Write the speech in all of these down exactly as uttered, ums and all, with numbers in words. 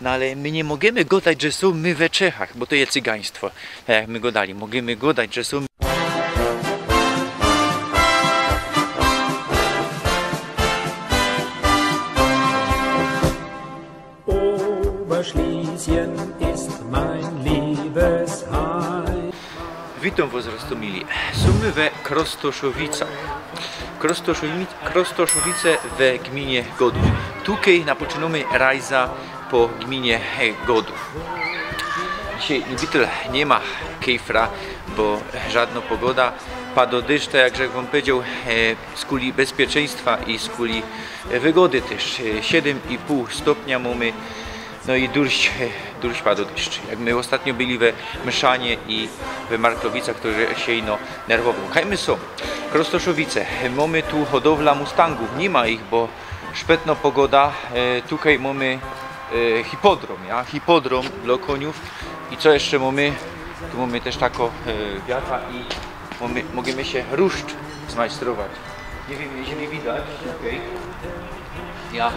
No ale my niy mogymy godać, że sōm my we Czechach, bo to je cygaństwo. Tak jak my godali, mogymy godać, że sōm Oberschlesien ist mein Liebesheim. Witōm wos, Rostōmili. Sōm my we Krostoszowicach. Krostoszowicach, Krostoszowice we gmiynie Godōw. Tukej napoczynōmy rajza po gmiynie, e, Godōw. Dzisiej niy ma kejfra, bo żadno pogoda. Pado dyszcz, tak jak żech wōm powiedzioł, e, skuli bezpieczeństwa i skuli, e, wygody tyż. E, siedym i pōł stopnia mōmy. No i durś, e, durś pado dyszcz. Jak my ôstatnio byli we Mszanie i we Marklowicach, to żech sie ino nerwowoł. Kaj my sōm? Krostoszowice. Mōmy tu hodowla mustangōw. Niy ma ich, bo szpetno pogoda. E, tukej mōmy, e, hipodrōm, ja? Hipodrōm dlo kōniōw. I co jeszcze mōmy? Tu mōmy tyż tako, e, wiata i mōmy, mogymy sie ruszcz zmajstrować. Niy wiym, czy niy widać. Okej. Ja.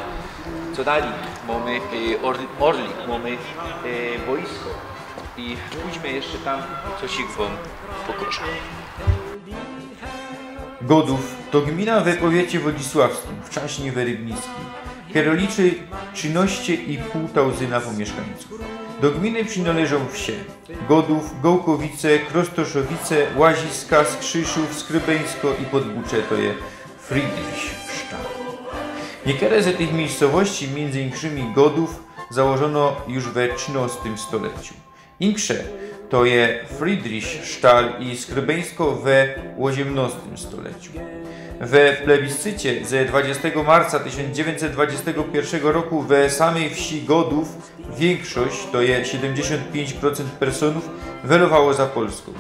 Co dalij? Mōmy, e, orl-, orlik, mōmy, e, boisko. I pōdźmy jeszcze tam, coś wōm pokŏża. Godōw to gmina we powiecie wodzisławskim, wczaśnij we rybnickim, kero liczy trzynoście i pōł tauzyna miyszkańcōw. Do gminy przinŏleżōm wsie Godōw, Gołkowice, Krostoszowice, Łaziska, Skrzyszōw, Skrybeńsko i Podbucze, to je Friedrichsthal. Niekere ze tych miyjscowości, miyndzy inkszymi Godōw, założono już we trzinŏstym stoleciu. Insze to je Friedrichsthal i Skrybeńsko we ôziymnŏstym stoleciu. We plebiscycie ze dwudziestego marca tysiōnc dziewiyńćset dwudziestego piyrszego roku we samyj wsi Godōw wiynkszość, to je siedymdziesiōnt piyńć procent personōw, welowało za Polskōm.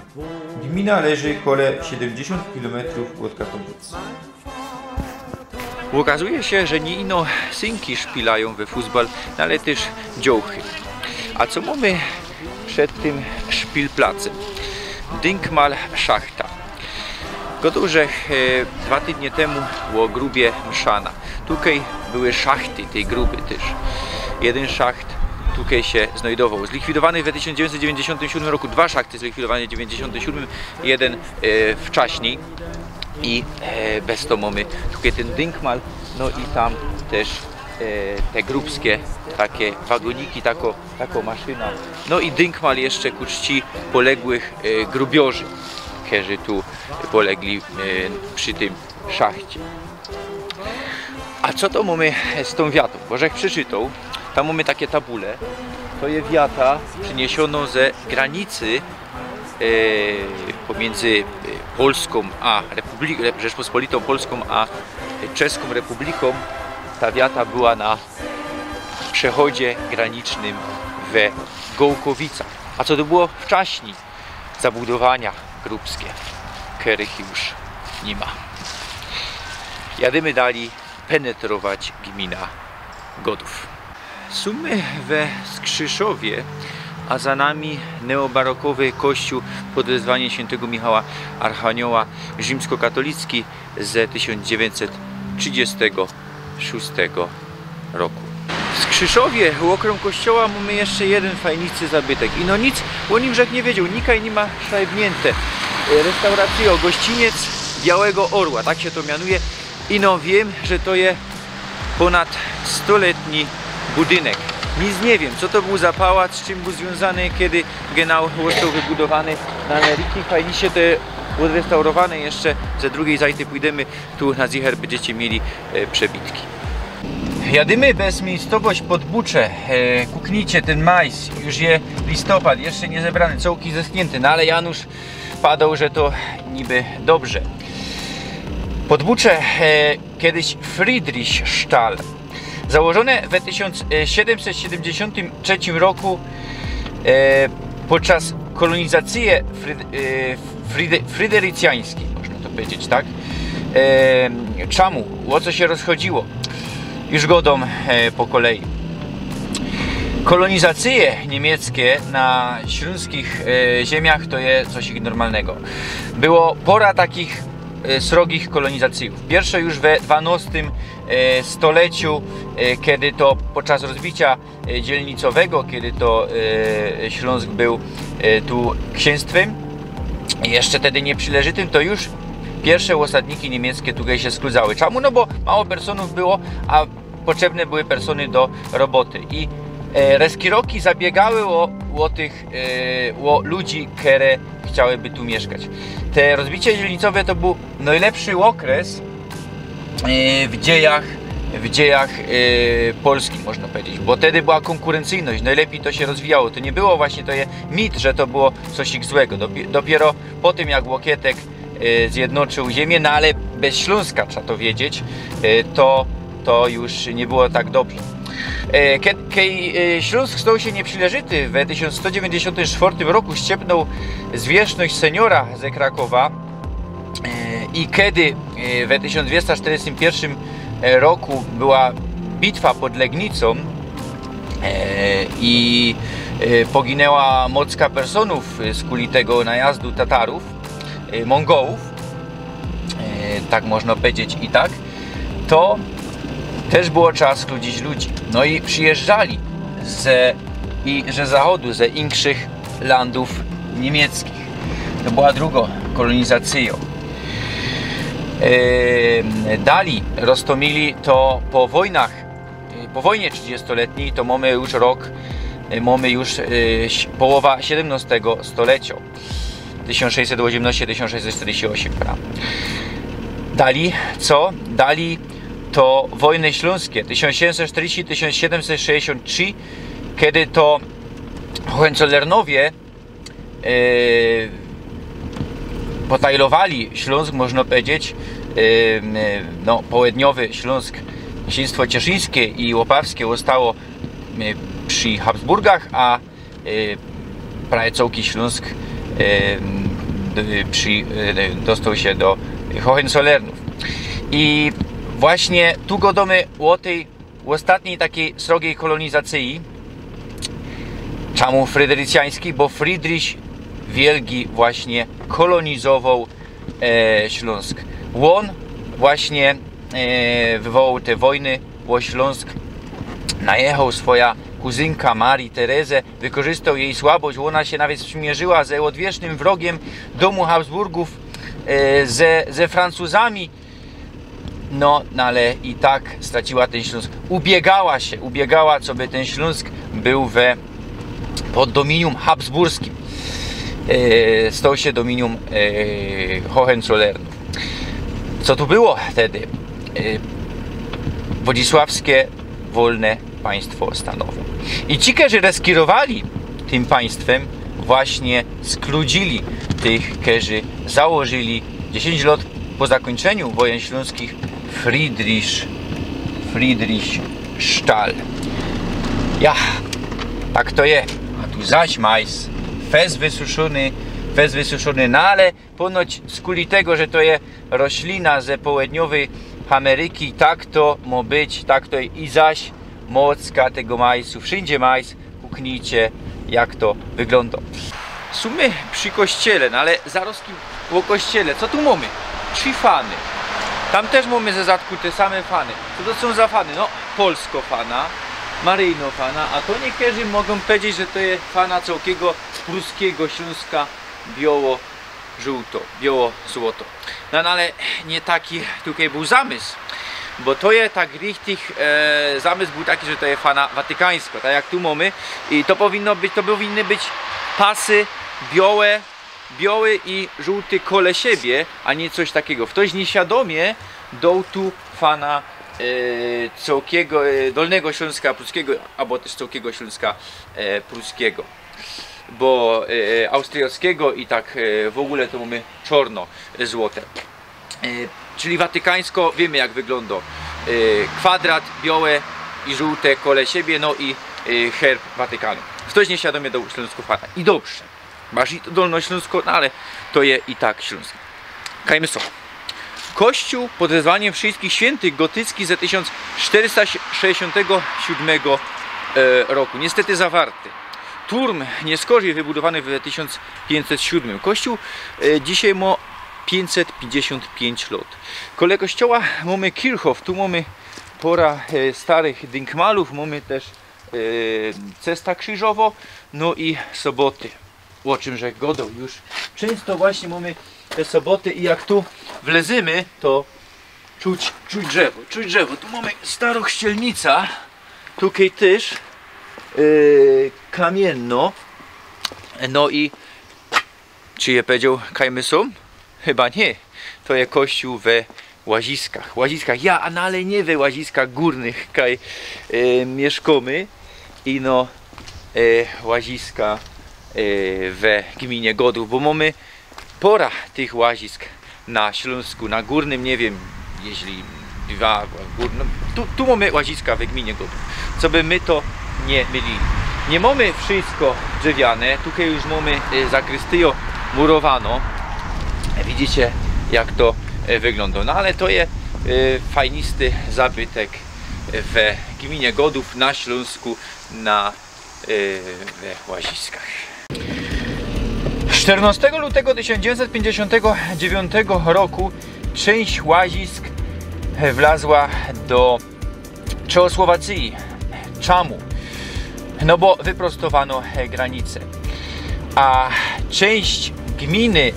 Gmina leży kole siedymdziesiōnt kilometrōw ôd Katowic. Ôkazuje sie, że niy ino synki szpilajōm we fusbal, no ale tyż dziołchy. A co mōmy przed tym szpilplacym? Dynkmal, szachta. Godōł żech, e, dwa tydnie tymu ô grubie Mszana. Tukej były szachty tyj gruby tyż. Jedyn szacht tukej sie znojdowoł. Zlikwidowany we tysiōnc dziewiyńćset dziewiyńćdziesiōntym siódmym roku, dwa szachty zlikwidowane w dziewiyńćdziesiōntym siódmym, jedyn, e, wczaśnij. I, e, bez to mōmy tukej tyn dynkmal, no i tam tyż, e, te grubskie take wagoniki, tako, tako maszyna. No i dynkmal jeszcze ku czci poległych, e, grubiorzy, kerzy tu polegli, e, przi tym szachcie. A co to mōmy z tōm wiatōm? Bo żech przeczytoł, tam mōmy take tabule. To je wiata przyniysiono ze granicy, e, pomiyndzy, e, Polskōm a Republi-, Rzeczpospolitōm Polskōm a, e, Czeskōm Republikōm. Ta wiata była na przechodzie granicznym we Gołkowicach. A co to było wczaśnij? Zabudowania grubskie, kerych już niy ma. Jadymy dalij penetrować gmina Godōw. Sōm my we Skrzyszowie, a za nami neobarokowy kościōł pod wezwaniem świyntego Michała Archanioła, rzimskokatolicki, ze tysiōnc dziewiyńćset trzidziestego szōstego roku. W Skrzyszowie, ôkrōm kościoła, mōmy jeszcze jedyn fajnicy zabytek. I no nic ô nim żech niy wiedzioł, nikaj niy ma szajbniynte. E, restauracyjo, gościniec Białego Orła, tak sie to mianuje. I no wiym, że to je pōnad stoletni budynek. Nic niy wiym, co to bōł za pałac, z czym bōł zwiōnzany, kedy genau ôstoł wybudowany. No ale riki fajnie sie to ôdrestaurowane jeszcze, ze drugij zajty pōjdymy. Tu na zicher bydziecie mieli, e, przebitki. Jadymy bez miyjscowość Podbucze, e, kuknijcie, tyn majs, już je listopad, jeszcze niy zebrany, cołki zeschniynty, no ale Janusz padoł, że to niby dobrze. Podbucze, e, kedyś Friedrichsthal, założone we tysiōnc siedymset siedymdziesiōntym trzecim roku, e, podczas kolonizacyje Frid-, e, Fride-, fryderycjańskij, można to powiedzieć, tak? E, czamu? Ô co sie rozchodziło? Już godōm, e, po kolei. Kolonizacyje niymieckie na ślōnskich, e, ziymniach to je coś normalnego. Było pora takich e, srogich kolonizacyjōw. Piyrwsze już we dwanostym, e, stoleciu, e, kedy to podczas rozbicia, e, dzielnicowego, kedy to, e, Ślōnsk bōł, e, tu ksiynstwym, jeszcze tedy nieprzilōżytym, to już piyrwsze ôsadniki niymieckie tukej sie skrōdzały. Czymu? No bo mało personōw było, a potrzebne były persōny do roboty. I, e, reskiroki zabiygały ô, ô tych, e, ô ludzi, kere chciałyby tu miyszkać. Te rozbicie dzielnicowe to bōł nojlepszy ôkres, e, w dziejach, w dziejach, e, Polski, można pedzieć, bo tedy była kōnkurencyjność, nojlepij to sie rozwijało. To niy było właśnie, to je mit, że to było coś ich złego. Dopi-, dopiyro po tym, jak Łokietek, e, zjednocził ziymie, no ale bez Ślōnska, trzeba to wiedzieć, e, to, to już niy było tak dobrze. E, ke-, kej, e, Ślōnsk stoł sie nieprzilōżyty, we tysiōnc sto dziewiyńćdziesiōntym sztwŏrtym roku ściepnōł zwierzchność seniora ze Krakowa, e, i kedy, e, we tysiōnc dwiesta sztyrdziestym piyrwszym, e, roku była bitwa pod Legnicōm, e, i, e, poginęła mocka personōw, e, skuli tego najazdu Tatarōw, e, Mōngołōw, e, tak można powiedzieć i tak, to tyż było trzeba skłōdzić ludzi. No i przijyżdżali ze, i ze zachodu, ze inkszych landōw niymieckich. To była drugŏ kolonizacyjŏ. E, dalij roztōmili to po wojnach, e, po wojnie trzidziestoletnij, to mōmy już rok, e, mōmy już, e, ś-, połowa siedymnŏstego stoleciŏ. Tysiōnc sześćset ôziymnŏście, tysiōnc sześćset sztyrdziści ôziym, prawda? Dalij, co? Dalij to wojny ślōnskie, tysiōnc siedymset sztyrdziści, tysiōnc siedymset sześćdziesiōnt trzi, kedy to Hohenzollernowie, e, potajlowali Ślōnsk, można powiedzieć, e, e, no, połedniowy Ślōnsk, ksiynstwo cieszyńskie i łopawskie ôstało, e, przi Habsburgach, a, e, prawie cołki Ślōnsk, e, d-, przi-, e, dostał sie do Hohenzollernōw. I właśnie tu godōmy ô tyj ôstatnij takij srogij kolonizacyji. Czymu fryderycjańskij? Bo Friedrich Wielgi właśnie kolonizowoł, e, Ślōnsk. Ôn właśnie, e, wywołoł te wojny ô Ślōnsk. Najechoł swoja kuzynka Marie Terezę, wykorzystoł jeji słabość, ôna sie nawet sprzymierzyła ze ôdwiecznym wrogiem dōmu Habsburgōw, e, ze, ze Francuzami. No, no ale i tak straciła tyn Ślōnsk. Ubiegała sie, ubiegała, coby tyn Ślōnsk bōł we, pod dominium habsburskim. E, stał sie dominium, e, Hohenzollernōw. Co tu było wtedy? E, Wodzisławskie Wolne Państwo Stanowe. I ci, kerzy reskirowali tym państwym, właśnie skludzili tych, kerzy założyli dziesiyńć lot po zakōńczyniu wojen ślōnskich Friedrich, Friedrichsthal. Ja, tak to je. A tu zaś majs, fest wysuszōny, fest wysuszōny, no ale ponoć skuli tego, że to je roślina ze połedniowyj Ameryki, tak to mo być, tak to je. I zaś mocka tego majsu, wszyndzie majs, puknijcie, jak to wyglōndo. Sōm my przi kościele, no ale zarŏzki ô kościele. Co tu mōmy? Trzi fany. Tam tyż mōmy ze zadku te same fany. Co to sōm za fany? No, polsko fana, maryjno fana, a to niykerzy mogōm powiedzieć, że to je fana cołkigo pruskigo Ślōnska, bioło, żōłto, bioło, złoto. No, no ale niy taki tukej bōł zamysł, bo to je tak richtig, e, zamysł bōł taki, że to je fana watykańsko, tak jak tu mōmy. I to powinno być, to powinny być pasy biołe, bioły i żōłty kole siebie, a niy coś takigo. Ftoś niyświadōmie doł tu fana, e, cołkigo, e, Dolnego Ślōnska Pruskigo, abo tyż cołkigo Ślōnska, e, Pruskigo. Bo, e, e, Austryjowskigo i tak, e, w ôgōle to mōmy czŏrno, e, złote. E, czyli watykańsko, wiymy, jak wyglōndo. E, kwadrat, biołe i żōłte kole siebie, no i, e, herb Watykanu. Ftoś niyświadōmie doł Ślōnsko fana. I dobrze. Masz i to Dolnoślōnsko, no ale to je i tak Ślōnsk. Kajmy so. Kościół pod wezwaniem Wszyjskich Świyntych gotycki ze tysiōnc sztyrysta sztydzieśćdziesiōntego siódmego, e, roku. Niystety zawarty. Turm niyskorzij wybudowany w tysiōnc piyńćset siódmym. Kościół, e, dzisiej mo Pięćset pięćdziesiąt pięć lot. Kole kościoła mōmy Kirchhof, tu mōmy pora e, starych dynkmalōw, mōmy tyż e, cesta krzyżowo, no i soboty. Ô czym że godoł już. Czynsto właśnie mōmy te soboty i jak tu wlezymy, to czuć, czuć drzewo, czuć drzewo. Tu mōmy staro chrzcielnica, tukej tyż e, kamiyno. No i czy je powiedzioł, kaj my sōm? Chyba niy. To je kościół we Łaziskach. Łaziskach, ja, a no ale niy we Łaziskach Gōrnych, kaj e, miyszkōmy. Ino e, Łaziska e, we gminie Godōw, bo mōmy pora tych łazisk na Ślōnsku, na Gōrnym, niy wiym, jeźli dwa, Gōr, no, tu, tu mōmy Łaziska we gminie Godōw, coby my to niy mylili. Niy mōmy wszystko drzewiane, tukej już mōmy e, zakrystyjõ murowano. Widzicie, jak to e, wyglōndo. No ale to je e, fajnisty zabytek we gminie Godōw na Ślōnsku, na e, we Łaziskach. Szternostego lutego tysiōnc dziewiyńćset piyńćdziesiōntego dziewiōntego roku czynść Łazisk wlazła do Czechosłowacyje. Czamu? No bo wyprostowano e, granice. A czynść gminy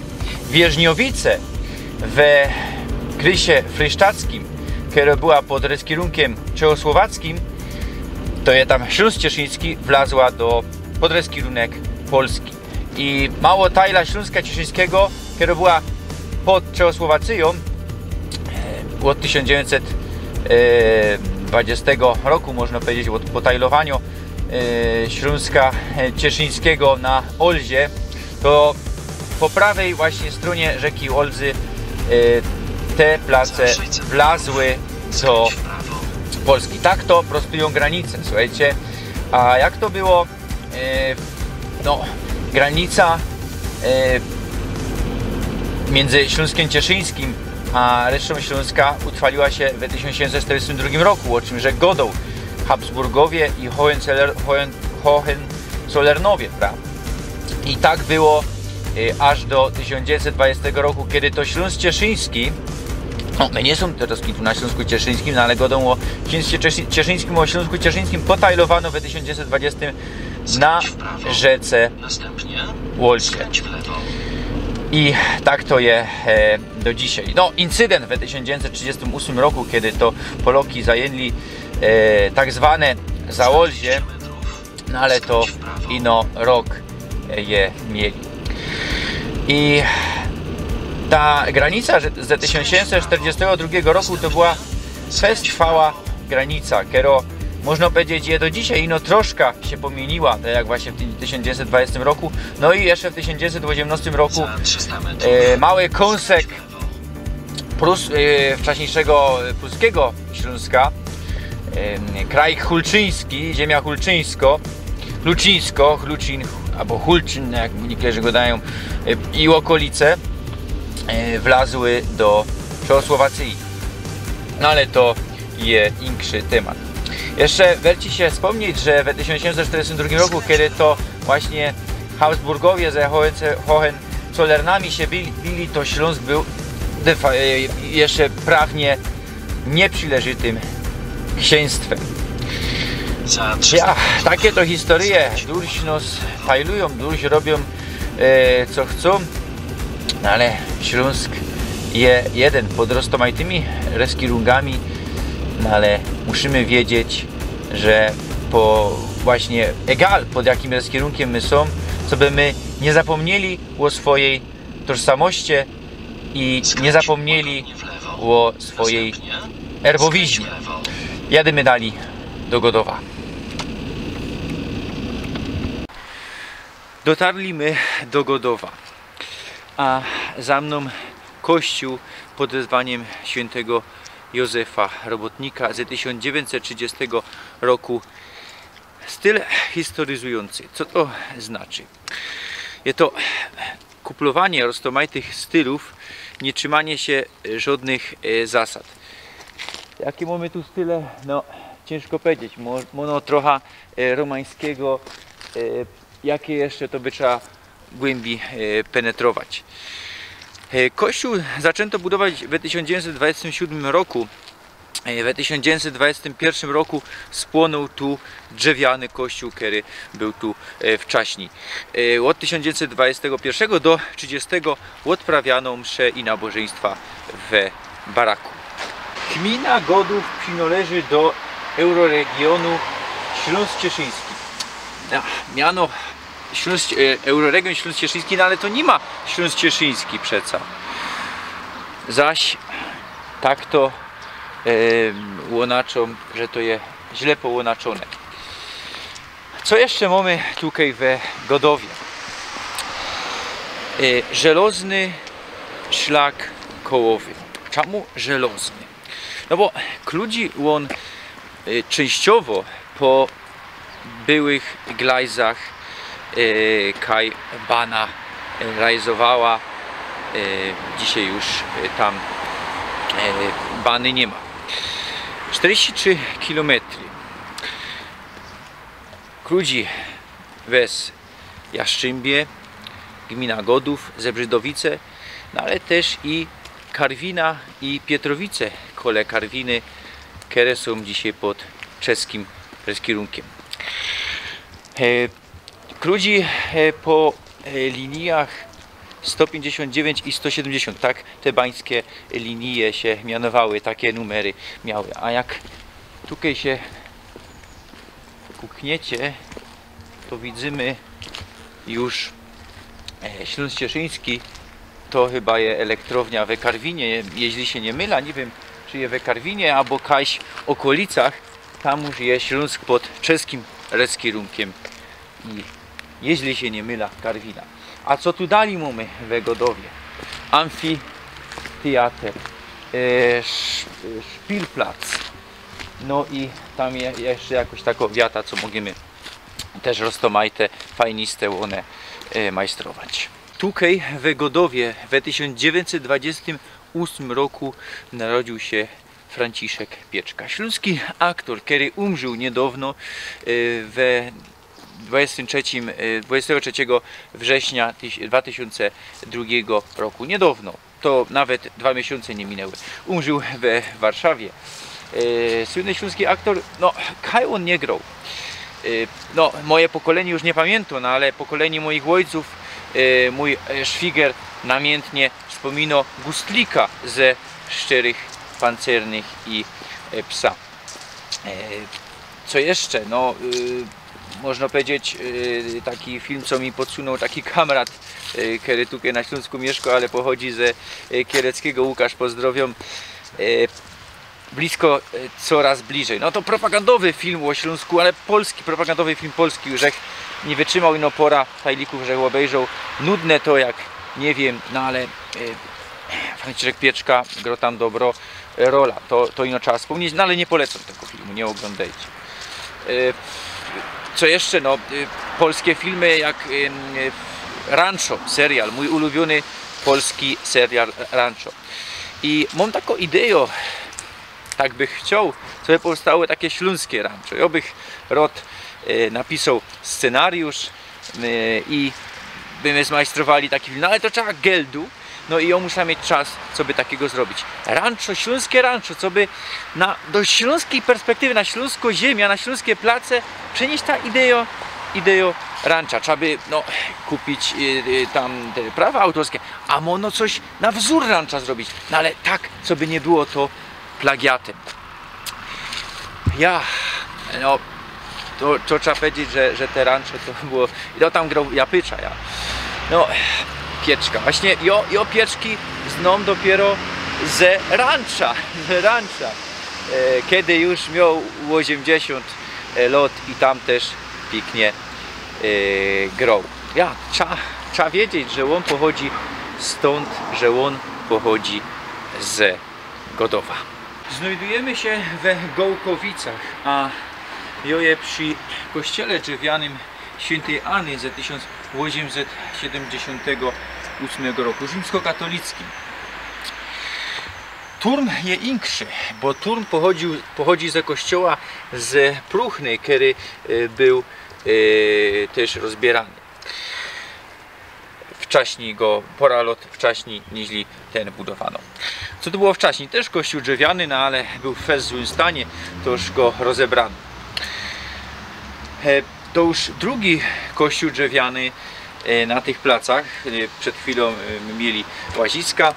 Wierzniowice we krysie frysztackim, kero była pod reskirunkiym czechosłowackim, to je tam Ślōnsk Cieszyński, wlazła do, pod reskirunek Polski. I mało tajla Ślōnska Cieszyńskigo, kero była pod Czechosłowacyjōm e, ôd tysiōnc dziewiyńćset dwadziestego roku, można powiedzieć, ôd potajlowaniŏ e, Ślōnska e, Cieszyńskigo na Olzie, to po prawej właśnie strōnie rzeki Olzy e, te place wlazły do Polski. Tak to prostujōm granice, słuchejcie. A jak to było? E, no, granica e, miyndzy Ślōnskym Cieszyńskim a resztōm Ślōnska utrwaliła sie we tysiōnc siedymset sztyrdziestym drugim roku, ô czym że godoł Habsburgowie i Hohenzoller-, Hohen-, Hohenzollernowie, prawda? I tak było e, aż do tysiōnc dziewiyńćset dwadziestego roku, kedy to Ślōnsk Cieszyński, no, my niy sōm teroz tu na Ślōnsku Cieszyńskim, no ale godōm ô Ślōnsku Cieszyńskim, ô Ślōnsku Cieszyńskim, potajlowano we tysiōnc dziewiyńćset dwadziestym na rzece Olzie. I tak to je e, do dzisiej. No, incydynt we tysiōnc dziewiyńćset trzidziestym ôsmym roku, kedy to Poloki zajęli e, tak zwane Zaolzie, no ale to ino rok e, je mieli. I ta granica że, ze tysiōnc siedymset sztyrdziestego drugiego roku to była fest chwała granica, kero, można powiedzieć, je do dzisiej, ino troszka sie pomiyniła, tak jak właśnie w tym tysiōnc dziewiyńćset dwadziestym roku, no i jeszcze w tysiōnc dziewiyńćset ôziymnostym roku e, mały kōnsek Prus, e, wcześniejszego e, pruskigo Ślōnska, e, kraj hulczyński, ziymia hulczyńsko, Hluczyńsko, Hluczyn, abo Hulczyn, jak niykerzy godajōm, e, i ôkolice e, wlazły do Czechosłowacyje. No ale to je inkszy tymat. Jeszcze werci sie spōmnieć, że we tysiōnc siedymset sztyrdziestym drugim roku, kedy to właśnie Habsburgowie ze Hohen-, Hohenzollernami sie bili, bili, to Ślōnsk bōł de fa-, e, jeszcze prawnie niyprzileżytym ksiynstwym. Ja, takie to historyje, durś nos fajlujōm, durś robiōm e, co chcōm, no ale Ślōnsk je jedyn pod roztōmajtymi reskirungami, no ale musimy wiedzieć, że po, właśnie egal pod jakim reskirunkiym my sōm, coby my niy zapōmnieli ô swojij tożsamości i niy zapōmnieli ô swojij erbowiźnie. Jadymy dalij do Godowa. Dotarli my do Godowa, a za mnōm kościōł pod wezwaniym świyntego Józefa Robotnika ze tysiōnc dziewiyńćset trzidziestego roku. Styl historyzujōncy. Co to znaczy? Je to kuplowanie roztōmajtych stylōw, niy trzimanie sie żodnych e, zasad. Jakie mōmy tu style? No, ciynżko powiedzieć. Mo-, mono trocha e, romańskigo, e, jakie jeszcze, to by trzeba głymbi e, penetrować. E, Kościół zaczęto budować we tysiōnc dziewięćset dwudziestym siódmym roku. E, We tysiōnc dziewięćset dwudziestym pierwszym roku spłōnył tu drzewiany kościół, który był tu e, wcześniej. E, Od tysiōnc dziewięćset dwudziestego pierwszego do trzydziestego odprawiano msze i nabożeństwa we baraku. Gmina Godów przynależy do euroregionu śląsk-cieszyński. Ach, miano Śląsk, e, euroregion śląsk-cieszyński, no ale to nie ma śląsk-cieszyński przeca. Zaś tak to e, łonaczōm, że to je źle połonaczōne. Co jeszcze mamy tutaj we Godowie? E, żelozny szlak kołowy. Czemu żelozny? No bo kludzi on e, częściowo po byłych glajzach e, kaj bana e, rajzowała. E, Dzisiaj już e, tam e, bany nie ma. Czterdzieści trzy kilometry. Kludzi wes Jastrzębie, gmina Godów, Zebrzydowice, no ale też i Karwina i Pietrowice, kole Karwiny, które są dzisiaj pod czeskim rozkierunkiem. E, Kludzi e, po e, linijach sto pięćdziesiąt dziewięć i sto siedemdziesiąt, tak? Te bańskie linie się mianowały, takie numery miały. A jak tutaj się kukniecie, to widzimy już e, Śląsk Cieszyński. To chyba je elektrownia we Karwinie, jeśli się nie mylę, nie wiem, czy je we Karwinie, albo kaś okolicach. Tam już je Śląsk pod czeskim rozkierunkiem i, jeśli się nie mylę, Karwina. A co tu dalej mamy we Godowie? Amfiteatr, e, sz- szpilplac. No i tam je jeszcze jakoś taka wiata, co możemy też roztomajte, fajniste one e, majstrować. Tutaj we Godowie we tysiąc dziewięćset dwadzieścia ósmym roku narodził się Franciszek Pieczka. Śląski aktor, który umrził niedawno e, we dwudziestym trzecim, e, dwudziestego trzeciego września tyś- dwa tysiące drugiego roku. Niedawno, to nawet dwa miesiące nie minęły. Umrził we Warszawie. E, Słynny śląski aktor, no, kaj on nie grał. E, No, moje pokolenie już nie pamięta, no ale pokolenie moich ojców, e, mój e, szwiger namiętnie wspomina Gustlika ze Szczerych Pancernych i e, Psa. E, Co jeszcze? No, y, można powiedzieć, y, taki film, co mi podsunął taki kamrat, y, który tutaj na Śląsku mieszka, ale pochodzi ze y, Kieleckiego. Łukasz, pozdrowiam. E, Blisko, e, coraz bliżej. No to propagandowy film o Śląsku, ale polski, propagandowy film polski, już jak nie wytrzymał ino pora tajlików, że obejrzał. Nudne to jak, nie wiem, no ale e, Franciszek Pieczka grał tam dobro e, rola. To, to ino trzeba wspomnieć, no ale nie polecam tego filmu, nie oglądajcie. E, Co jeszcze? No, e, polskie filmy jak em, e, Rancho, serial, mój ulubiony polski serial Rancho. I mam taką ideę, tak bych chciał, żeby powstały takie śląskie rancho. Ja bych rod e, napisał scenariusz e, i by my zmajstrowali taki film, no ale to trzeba geldu, no i ja muszę mieć czas, co by takiego zrobić. Rancho, śląskie rancho, co by na, do śląskiej perspektywy, na śląską ziemię, na śląskie place przenieść ta idea, ideę rancha. Trzeba by no, kupić e, e, tam te prawa autorskie, a mono coś na wzór rancha zrobić, no ale tak, co by nie było to plagiatem. Ja, no, to, to trzeba powiedzieć, że, że te rancho to było, no tam grał Japycza, ja. No, Pieczka. Właśnie jo, jo Pieczki znam dopiero ze rancha, ze rancha. E, kiedy już miał osiemdziesiąt lot i tam też pięknie e, grał. Ja, trzeba, trzeba wiedzieć, że on pochodzi stąd, że on pochodzi z Godowa. Znajdujemy się we Gołkowicach, a jo je przy kościele drzewianym świętej Anny ze tysiąc osiemset siedemdziesiątego ósmego roku, rzymskokatolickim. Turm je inkszy, bo turm pochodził, pochodzi ze kościoła z Pruchny, który e, był e, też rozbierany. W wczaśnij go, pora lot wczaśnij niźli tyn budowano. Co tu było wczaśnij? Tyż kościōł drzewiany, no ale bōł w fest złym stanie, to już go rozebrano. E, to już drugi kościōł drzewiany, e, na tych placach. E, przed chwilōm, e, my mieli łaziska.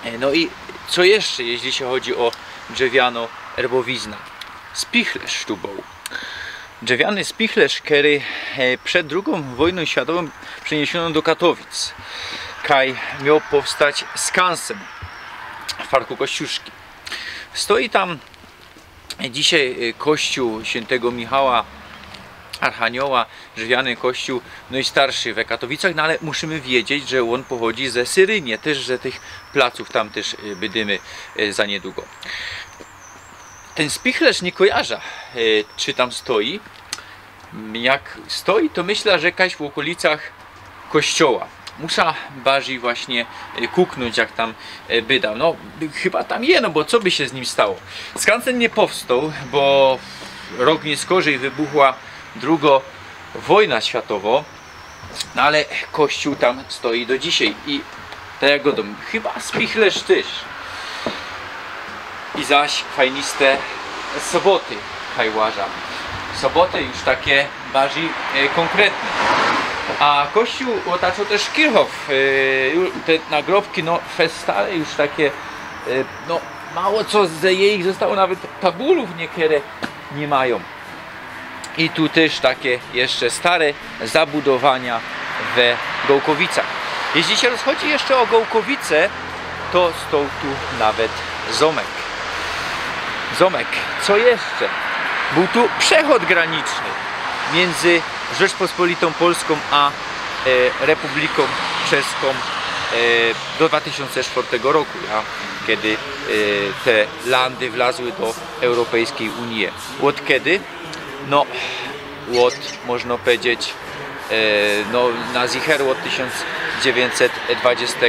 E, no i co jeszcze, jeźli sie chodzi ô drzewiano erbowizna? Spichlerz tu bōł. Drzewiany spichlerz, kery, e, przed drugōm wojnōm światowōm przeniesiono do Katowic. Kaj mioł powstać skansen w parku Kościuszki. Stoi tam dzisiej, e, kościōł świyntego Michała Archanioła, drzewiany kościōł, nojstarszy we Katowicach, no ale musimy wiedzieć, że ôn pochodzi ze Syrynie, tyż ze tych placōw tam tyż, e, bydymy, e, za niydługo. Tyn spichlerz niy kojarzã, e, czy tam stoi. Jak stoi, to myślã, że kaś w ôkolicach kościoła. Muszã bardzij właśnie, e, kuknōńć, jak tam, e, bydã. No, chyba tam je, no bo co by sie z nim stało? Skansen niy powstoł, bo rok niyskorzij wybuchła drugo wojna światowo. No ale kościōł tam stoi do dzisiej i tak jak godōm, chyba spichlerz tyż. I zaś fajniste soboty kaj łażã. Soboty już takie bardzij, e, kōnkretne. A kościōł ôtaczo tyż Kirchhof. E, ju-, te nagrobki, no, fest stare, już takie, e, no, mało co ze jejich zostało, nawet tabulōw niekere niy majōm. I tu tyż takie jeszcze stare zabudowania we Gołkowicach. Jeźli sie rozchodzi jeszcze ô Gołkowice, to stoł tu nawet zōmek. Zōmek, co jeszcze? Bōł tu przechod graniczny miyndzy Rzeczpospolitōm Polską a, e, Republikōm Czeskōm, e, do dwa tysiōnce sztwŏrtego roku, ja, kedy, e, te landy wlazły do Europejskij Unije. Ôd kedy? No, ôd, możno powiedzieć, e, no, na zicher ôd tysiōnc dziewiyńćset dwadzieścia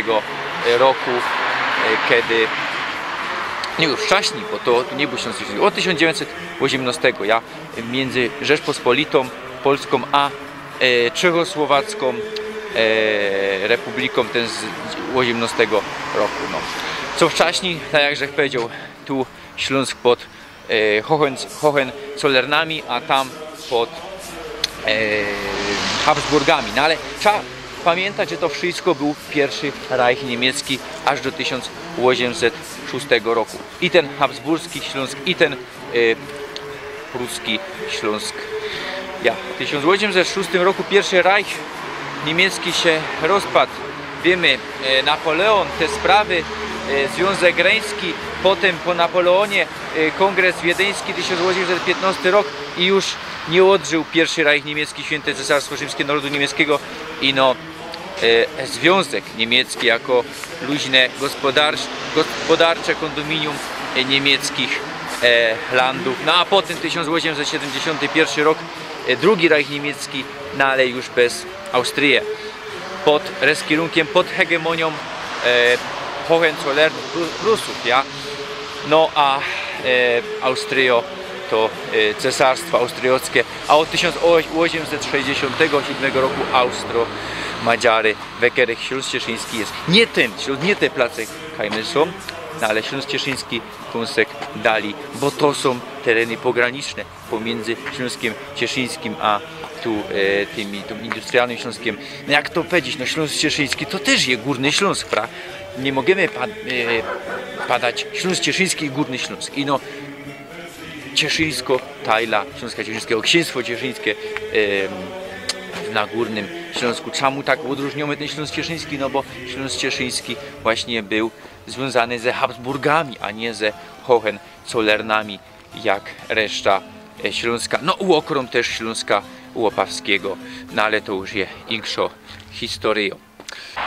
roku, e, kedy, niy, już wczaśnij, bo to, to niy bōł tysiōnc dziewiyńćset, ôd tysiōnc dziewiyńćset ôziymnŏstego, ja, miyndzy Rzeczpospolitōm Polską a, e, Czechosłowacką, e, Republikōm tyn z ôziymnŏstego roku, no. Co wczaśnij, tak jak żech powiedzioł, tu Ślōnsk pod, e, Hohen-, Hohenzollernami, a tam pod, e, Habsburgami. No ale trzeba pamiyntać, że to wszysko bōł piyrszy Reich niymiecki aż do tysiōnc ôziymset szōstego roku. I tyn habsburski Ślōnsk, i tyn, e, pruski Ślōnsk. Ja, w tysiōnc ôziymset szōstym roku piyrszy Reich niymiecki sie rozpadł. Wiymy, e, Napoleōn, te sprawy, e, Zwiōnzek Reński, potym po Napoleōnie, e, Kōngres Wiedeński, tysiōnc ôziymset piytnŏsty rok i już niy ôdżył piyrszy Reich niymiecki, Świyntŏ Cesŏrstwo Rzimske Nŏrodu Niymieckigo, ino, e, Zwiōnzek Niymiecki jako luźne gospodarcz-, gospodarcze kōndominium, e, niymiecczich, e, landōw. No a potym tysiōnc ôziymset siedymdziesiōnty piyrszy rok, e, drugi Reich Niymiecki, no ale już bez Austryje. Pod rozkierunkiym, pod hegemōniōm, e, Hohenzollernów, Pru-, Prusōw, ja? No a, e, Austryjo to, e, Cesŏrstwo Austriyjskie, a ôd tysiōnc ôziymset sześćdziesiōntego siódmego roku Austro-Madziary, we kerych Ślōnsk Cieszyński je. Niy tyn, Ślōn-, niy te place, kaj my sōm, no ale Ślōnsk Cieszyński kōnsek dalij, bo to sōm tereny pograniczne pomiyndzy Ślōnskiem Cieszyńskim a tu, e, tymi, tym industrialnym Ślōnskiem. No jak to powiedzieć, no Ślōnsk Cieszyński to tyż je Gōrny Ślōnsk, pra? Niy możymy pa-, e, padać Ślōnsk Cieszyński i Gōrny Ślōnsk. Ino Cieszyńsko, tajla Ślōnska Cieszyńskigo, Ksiynstwo Cieszyńske, em, na Gōrnym Ślōnsku. Czymu tak ôdrōżniōmy tyn Ślōnsk Cieszyński? No bo Ślōnsk Cieszyński właśnie bōł zwiōnzany ze Habsburgami, a niy ze Hohenzollernami, jak reszta, e, Ślōnska. No, ôkrōm tyż Ślōnska Łopawskigo, no ale to już je inkszŏ historyjŏ.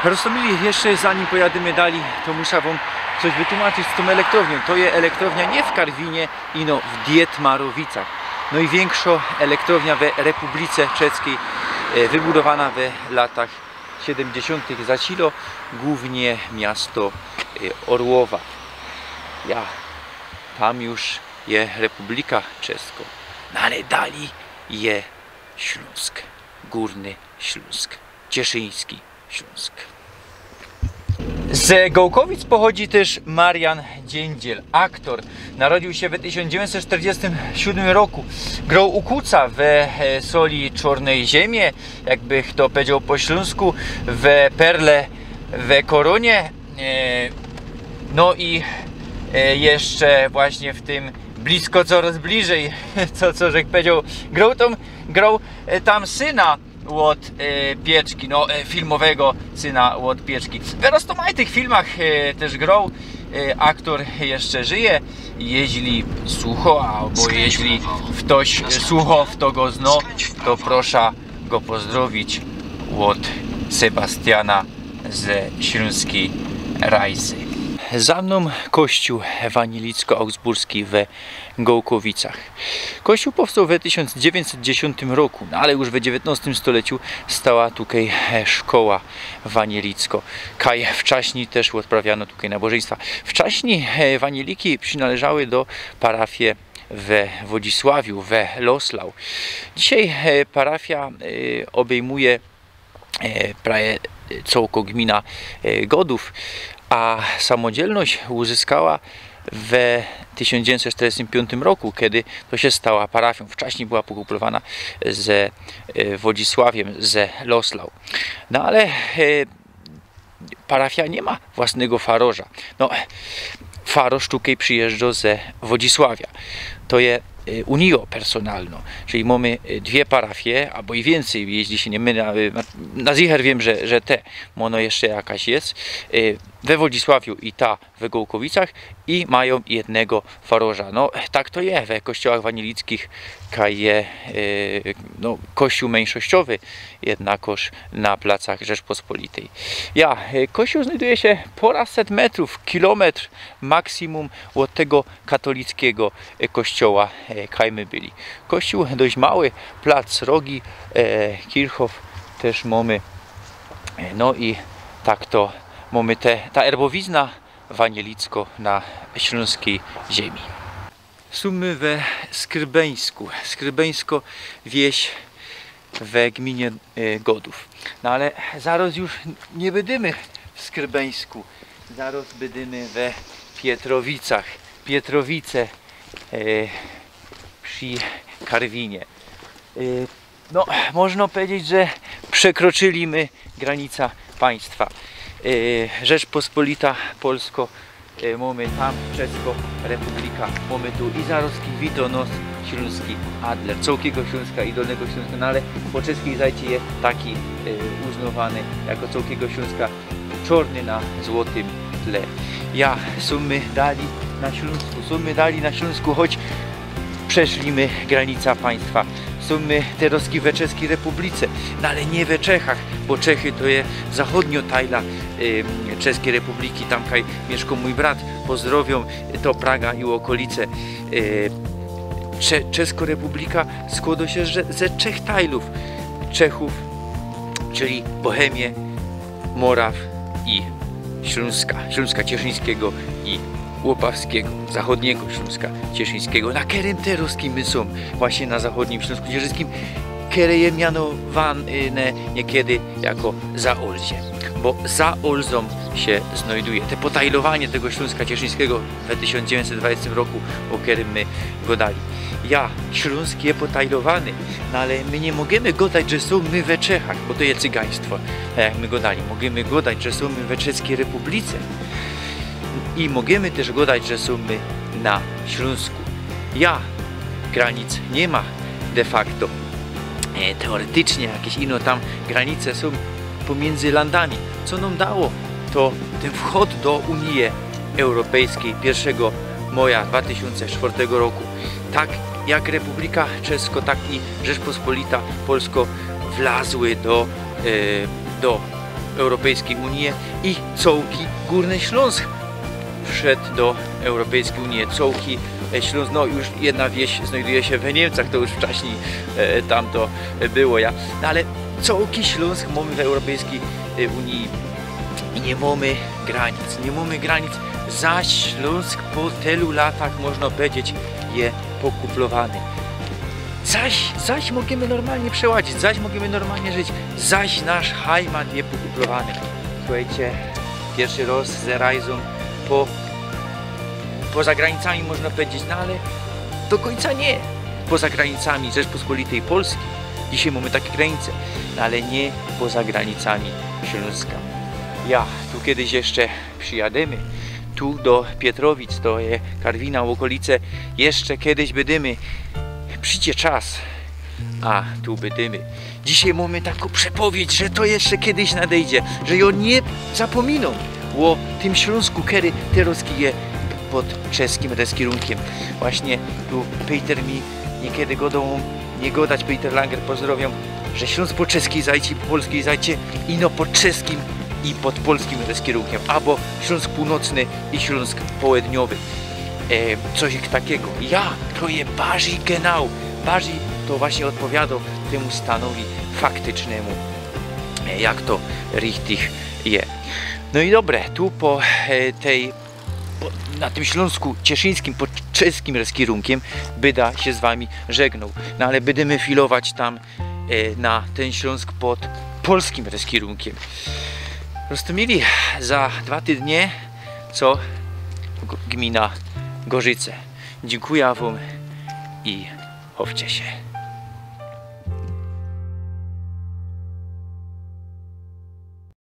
Roztōmili, jeszcze zanim pojadymy dalij, to muszã wōm coś wytłumaczyć z tōm elektrowniōm. To je elektrownia niy w Karwinie, ino w Dietmarowicach. No i wiynkszŏ elektrownia we Republice Czeskij, e, wybudowana we latach siedymdziesiōntych za silo, głōwnie miasto, e, Orłowa. Ja, tam już je Republika Czeskŏ. No ale dalij je Ślōnsk, Gōrny Ślōnsk, Cieszyński. Ślōnsk. Ze Gołkowic pochodzi tyż Marian Dziędziel, aktor. Narodził sie we tysiōnc dziewiyńćset sztyrdziestym siódmym roku. Groł u Kuca we, e, soli Czōrnyj Ziymie, jakby chto powiedzioł po ślōnsku, we Perle, we Korōnie. E, no i, e, jeszcze właśnie w tym Blisko corŏz bliżyj, co, co żech powiedzioł, groł tam, groł, e, tam syna ôd, e, Pieczki, no, e, filmowego syna ôd Pieczki. W roztōmajtych filmach, e, tyż groł, e, aktor jeszcze żyje. Jeźli słucho, abo jeźli ftoś, e, słucho, fto go zno, to prosza go pozdrowić ôd Sebastiana ze Ślōnskij Rajzy. Za mnōm kościōł wanielicko-augsburski we Gołkowicach. Kościōł powstoł we tysiōnc dziewiyńćset dziesiōntym roku, no ale już we dziewiyntnostym stoleciu stała tukej, e, szkoła wanielicko. Kaj wczaśnij tyż ôdprawiano tukej nabożyństwa. Wczaśnij, e, wanieliki przinŏleżały do parafie we Wodzisławiu, we Loslau. Dzisiej, e, parafia, e, ôbejmuje, e, prawie cołko gmina, e, Godōw, a samodzielność uzyskała we tysiōnc dziewiyńćset sztyrdziestym piōntym roku, kej to sie stała parafiōm. Wczaśnij była pokuplowana ze, e, Wodzisławiym, ze Loslau. No ale, e, parafia niy ma własnego faroża. No, faroż tukej przijyżdżo ze Wodzisławia. To je, e, unijo personalno. Czyli mōmy, e, dwie parafie, abo i wiyncyj, jeźli sie niy mylã, e, na, na zicher wiym, że, że te, bo ôno jeszcze jakaś je, e, we Wodzisławiu i ta we Gołkowicach i majōm jednego faroża. No, tak to je we kościołach wanielickich, kaj je, e, no, kościōł myńszościowy, jednakoż na placach Rzeczpospolitej. Ja, e, kościoł znajduje sie pora set metrōw, kilometr maksimum ôd tego katolickigo, e, kościoła, e, kaj my byli. Kościoł dość mały, plac rogi, e, Kirchhof tyż mōmy. E, no i tak to mōmy te, ta erbowizna wanielicko na ślōnskij ziymi. Sōm my we Skrybeńsku. Skrybeńsko, wieś we gminie, e, Godōw. No ale zarŏz już niy bydymy w Skrybeńsku. Zarŏz bydymy we Pietrowicach. Pietrowice, e, przi Karwinie. E, No, możno powiedzieć, że przekroczyli my granica państwa. E, Rzeczpospolita Polsko, e, mōmy tam, Czesko Republika, mōmy tu i zarŏz kwito nos ślōnski Adler, cołkigo Ślōnska i Dolnego Ślōnska, no ale po czeskij zajcie je taki, e, uznŏwany jako cołkigo Ślōnska czŏrny na złotym tle. Ja, sōm my dali na Ślōnsku, sōm my dali na Ślōnsku, choć przeszli my granica państwa. Sōm my terŏzki we Czeskij Republice, no ale niy we Czechach, bo Czechy to je zachodniŏ tajla, ym, Czeskij Republiki, tam kaj miyszkŏ mōj brat, pozdrowiōm, to Praga i ôkolice. Y, Cze-, Czeskŏ Republika skłŏdŏ sie ze, ze trzech tajlōw Czechōw, czyli Bohemie, Moraw i Ślōnska, Ślōnska Cieszyńskigo i Łopawskigo, zachodnigo Ślōnska Cieszyńskigo, na kerym terŏzki my sōm, właśnie na zachodnim Ślōnsku Cieszyńskim, kere je mianowōne niykiedy jako Zaolzie, bo za Olzōm sie znajduje. Te potajlowanie tego Ślōnska Cieszyńskigo we tysiōnc dziewiyńćset dwudziestym roku, ô kerym my gŏdali. Ja, Ślōnsk je potajlowany, no ale my niy możymy gŏdać, że sōm my we Czechach, bo to je cygaństwo. Tak jak my gŏdali, możymy gŏdać, że sōm my we Czeskij Republice i możymy tyż gŏdać, że sōm my na Ślōnsku. Ja, granic niy ma de facto. E, teoretycznie jakeś ino tam granice sōm pomiyndzy landami. Co nōm dało, to tyn wchod do Unije Europejskij piyrszego moja dwa tysiōnce sztwŏrtego roku. Tak jak Republika Czesko, tak i Rzeczpospolita Polsko wlazły do, e, do Europejskij Unije i cołki Gōrny Ślōnsk wszedł do Europejskij Unije. Cołki, e, Ślōnsk, no już jedna wieś znajduje sie we Niymcach, to już wczaśnij, e, tam to, e, było, ja. No ale cołki Ślōnsk mōmy w Europejskij, e, Uniji i niy mōmy granic, niy mōmy granic, zaś Ślōnsk po tylu latach, możno powiedzieć, je pokuplowany. Zaś, zaś możymy normalnie przełazić, zaś możymy normalnie żyć, zaś nasz Heimat je pokuplowany. Słuchejcie, piyrszy roz ze Rajzōm po, poza granicami, można pedzieć, no ale do kōńca niy. Poza granicami Rzeczpospolitej Polskij. Dzisiej mōmy take granice, no ale niy poza granicami Ślōnska. Ja, tu kedyś jeszcze przijadymy. Tu do Pietrowic, to je Karwina, ôkolice. Jeszcze kedyś bydymy. Przijdzie czas, a tu bydymy. Dzisiej mōmy takõ przepowiedź, że to jeszcze kedyś nadejdzie, że jŏ niy zapōminōm ô tym Ślōnsku, kery teroz je pod czeskim reskirunkiym. Właśnie tu Peter mi niykiedy godoł, niy godać, Peter Langer, pozdrowiōm, że Ślōnsk po czeskij zajcie, po polskij zajcie, ino pod czeskim i pod polskim reskirunkiym, abo Ślōnsk Północny i Ślōnsk Połedniowy. E, coś takigo. Ja, to je barzij genau, barzij to właśnie ôdpowiadŏ tymu stanowi faktycznymu, e, jak to richtig je. No i dobre, tu po, e, tej, po, na tym Ślōnsku Cieszyńskim, pod czeskim reskirunkiym, byda sie z wami żegnōł. No ale bydymy filować tam, e, na tyn Ślōnsk pod polskim reskirunkiym. Roztōmili, za dwa tydnie, co g-, gmina Gorzice. Dziynkuja wōm i chowcie sie.